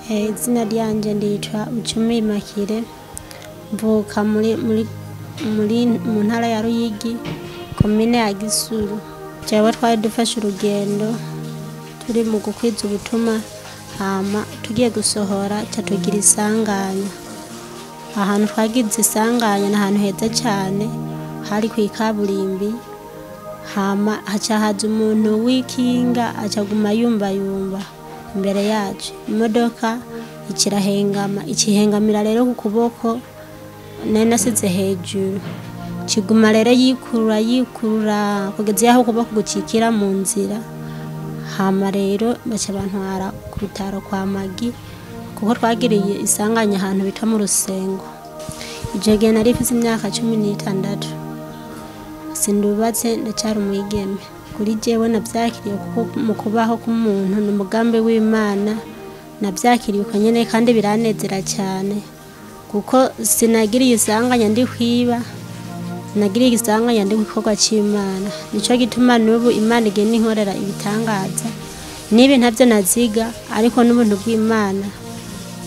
Izina ryanje nditwa Bucumi Immaculée, mvuka muri mu ntara ya Ruyigi, komine ya Gisuru. Jewe twari dufashe urugendo turi mu gukwiza ubutumwa, hama tugiye gusohora ca tugira isanganya. Ahantu twagize isanganya ni ahantu heza cane, hari kw'ikaburimbi, hama haca haza umuntu w'ikinga aca aguma yumbayumba imbere yacu. Imodoka ica irahengama, ica ihengamira rero ku kuboko nari nasize hejuru. Kiguma rero yikurura yikurura kugeza yaho ukuboko gucikira mu nzira. Hama rero baca bantwara ku bitaro kwa Magi, kuko twagiriye isanganya ahantu bita mu Rusengo. Ico gihe nari mfise imyaka 16. Sindubatse, ndacyari umwigeme. Kuri jewe navyakiriye kuko mu kubaho k'umuntu ni umugambi w'Imana, navyakiriye uko nyene kandi biranezera cyane, kuko sinagiriye isanganya ndi kwiba, nagiriye isanganya ndi gikorwa c'Imana. Nico gituma n'ubu Imana igenda inkorera ibitangaza. Nibi ntavyo naziga, ariko n'ubuntu bw'Imana,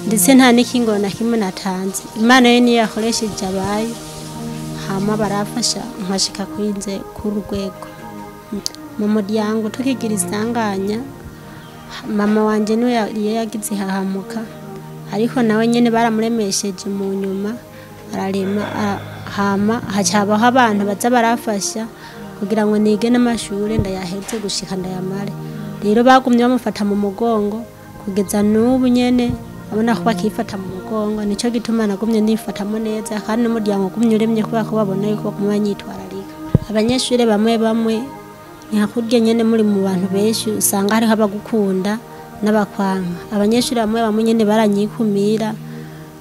ndetse nta n'ikingo na kimwe natanze. Imana yo niyo yakoresheje abayo, hama barafasha nkashika kwinze k'urwego. Mu muryango tukigira isanganya, mama wanje niwe yagize ihahamuka, ariko nawe nyene baramuremesheje mu nyuma ararema, hama hacabaho abantu baza barafasha kugira ngo nige n'amashure ndayaheze gushika ndayamare. Rero bagumye bamufata mu mugongo kugeza n'ubu nyene abona ko bakifata mu mugongo. Nico gituma nagumye nifatamo neza, kandi n'umuryango ugumye uremye kubera ko babona yuko baguma banyitwararika. Abanyeshure bamwe bamwe ni nka kurya nyene muri mu bantu benshi usanga hariho abagukunda n'abakwanka. Abanyeshure bamwe bamwe nyene baranyikumira,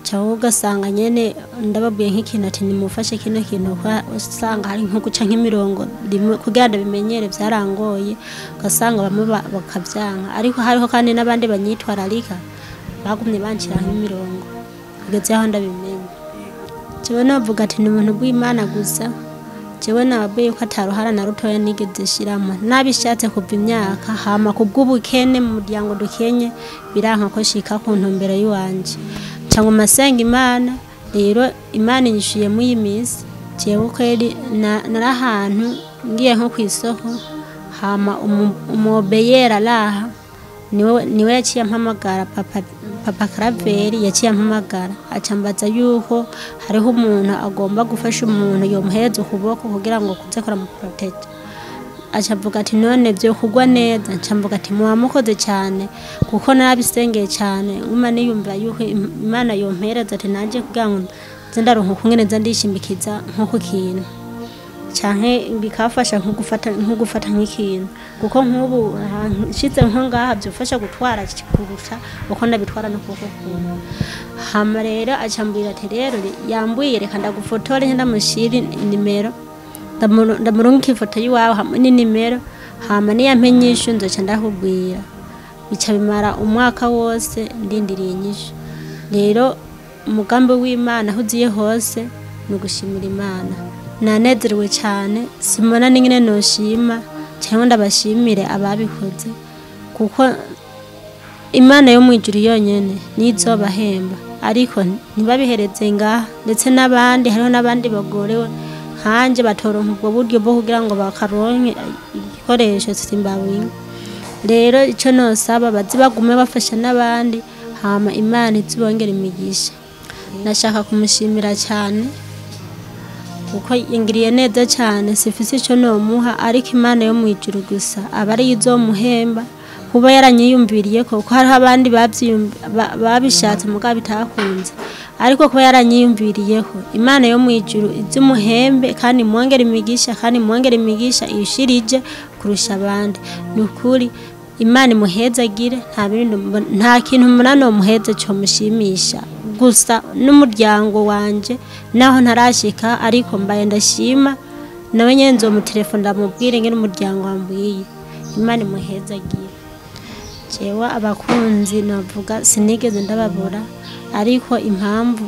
canke ugasanga nyene ndababwiye nk'ikintu ati nimufashe kino kintu, usanga hari nko guca nk'imirongo rimwe kugira ndabimenyere vyarangoye, ugasanga bamwe bakavyanka. Ariko hariho kandi n'abandi banyitwararika bagumye bancira nk'imirongo kugeza aho ndabimenye. Jewe novuga ati ni ubuntu bw'Imana gusa. Jewe nababwiye ko ataruhara na rutoya nigeze shiramo, nabishatse kuva imyaka, hama kubw'ubukene mu muryango dukenye biranka ko shika ku ntumbero yiwanje. Nca nguma nsenga Imana, rero Imana inyishuye muri iyi minsi. Jewe kweri nari ahantu ngiye nko kw'isoko, hama umubeyera araha, niwe yaciye ampamagara, papa Karaveri yaciye ampamagara, aca ambaza yuko hariho umuntu agomba gufasha umuntu yomuhereza ukuboko kugira ngo kuze kuramuprotege. Aca avuga ati none vyo kugwa neza. Nca mvuga ati muba mukoze cyane, kuko narabisengeye cyane, nguma niyumva yuko Imana yompereza ati nanje kugira ngo nze ndaronka ukungene nza ndishimikiza nko ku kintu, canke bikafasha nko gufata nk'ikintu, kuko nk'ubu nshize nko ngaha vyofasha gutwara kurusha uko ndabitwara no kuboko kumwe. Hama rero aca ambwira ati rero yambwiye reka ndagufotore ndamushire inimero, ndamurungika ifoto y'iwawe hamwe n'inimero, hama niyampa inyishu nzoca ndakubwira. Bica bimara umwaka wose ndindiriye inyishu. Rero umugambi w'Imana aho uziye hose ni ugushimira Imana. Nanezerewe cyane, simbona n'ingene noshima cyangwa ndabashimire ababikoze, kuko Imana yo mw'ijuru yonyene niyo izobahemba. Ariko ntibabihereze ngaha, ndetse n'abandi, hariho n'abandi bagorewe nkanje batoronka ubwo buryo bwo kugira ngo bakaronke igikoresho simbabinga. Rero ico nosaba, baze bagume bafasha n'abandi, hama Imana izibongere imigisha. Ndashaka kumushimira cyane kuko yingiriye neza cyane, sifise ico nomuha, ariko Imana yo mw'ijuru gusa aba ariyo izomuhemba kuba yaranyiyumviriye, kuko hariho abandi babishatse mugabo bitakunze, ariko kuba yaranyiyumviriyeho, Imana yo mw'ijuru izimuhembe kandi imwongere imigisha, kandi imwongere imigisha ishirije kurusha abandi. Ni ukuri Imana imuhezagire, nta bindi nta kintu mbona nomuheze co mushimisha gusa n'umuryango wanje, naho ntarashika ariko mbaye ndashima, nawe nyene nzomutelefona ndamubwire ngene umuryango wambwiye. Imana imuhezagire. Jewe abakunzi navuga sinigeze ndababura, ariko impamvu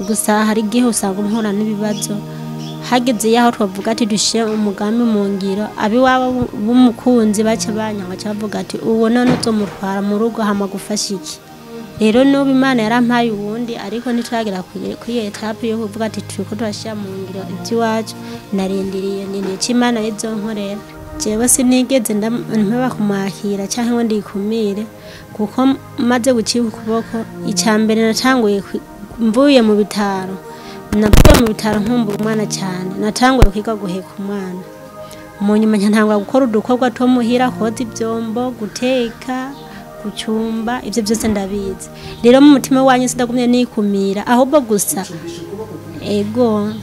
gusa hari igihe usanga mpura n'ibibazo, hageze yaho twavuga ati dushyire umugambi mu ngiro, abiwabo b'umukunzi baca banyanga, baca bavuga ati uwo none uzomutwara mu rugo hama gufasha iki? Rero n'ubu Imana yarampaye uwundi, ariko ntituragira kuri etape yo kuvuga ati turiko turashyira mu ngiro iby'iwacu. Narindiriye ni icyo Imana izonkorera. Jewe sinigeze mpeba kumwakira cyangwa ngo ndikumire, kuko maze gucika ukuboko icya mbere natanguye mvuye mu bitaro, navuye mu bitaro nkumbura umwana cyane, natanguye kwiga guheka umwana. Mu nyuma ntangura gukora udukorwa two muhira, koza ibyombo, guteka, gucumba, ibyo byose ndabizi. Rero mu mutima wanjye sindagumye nikumira, ahubwo gusa ego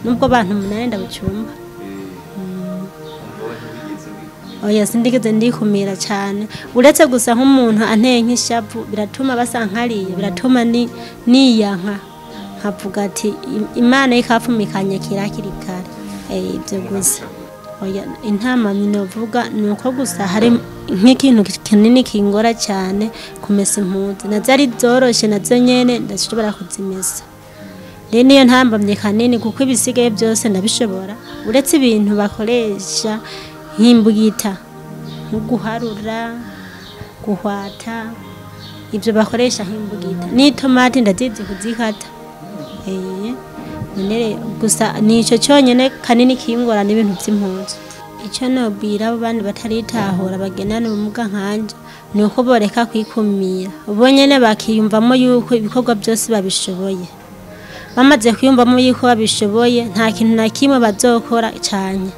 nubwo abantu 8 ndabucumba. Oya, sindigeze ndikumira cyane, uretse gusa nk'umuntu anteye nk'ishavu biratuma basankariye, biratuma niyanka nkavuga ati Imana ikafumikanye kirakiri kare. Ibyo gusa. Oya, intama novuga ni uko gusa hari nk'ikintu kinini kingora cyane, kumesa impuzu nazo ari zoroshe, nazo nyene ndashobora kuzimesa. Rero niyo ntambamye kanini, kuko ibisigaye byose ndabishobora, uretse ibintu bakoresha nk'imbugita, nko guharura, guhwata, ibyo bakoresha nk'imbugita, n'itomati ndazizi kuzikata. None gusa nico cyonyine kanini kingora n'ibintu by'impuzu. Icyo nobwira abo bandi bataritahura bagendana ubumuga nkanje ni uko boreka kwikumira, bo nyene bakiyumvamo yuko ibikorwa byose babishoboye. Bamaze kwiyumvamo yuko babishoboye, nta kintu na kimwe bazokora cyane,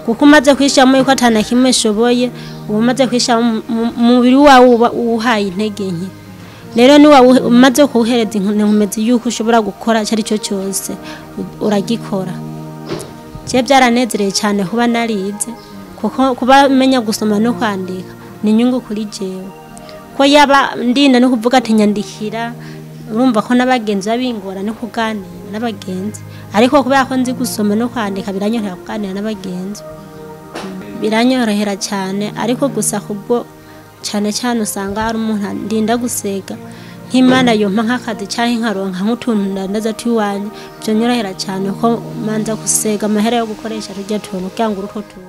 kuko umaze kwishamo yuko atana kimwe shoboye, uba umaze kwishamo umubiri wawe uba uhaye intege nke. Rero niwa umaze kuwuhereza inkomezi yuko ushobora gukora icyo ari cyo cyose, uragikora. Je byaranezereye cyane kuba narize, kuko kuba menya gusoma no kwandika ni inyungu kuri jewe. Ko yaba ndinda no kuvuga ati nyandikira, urumva ko n'abagenzi babingora no kuganira n'abagenzi, ariko kubera ko nzi gusoma no kwandika biranyorohera kuganira n'abagenzi, biranyorohera cyane. Ariko gusa kubwo cyane cyane usanga ari umuntu ndinda gusega, nk'Imana yompa nk'akazi cyangwa nkaronka nk'utuntu ndandaza tuwanye, byonyorohera cyane ko manza gusega amahera yo gukoresha tujya tuntu kugira ngo urutwo tuntu.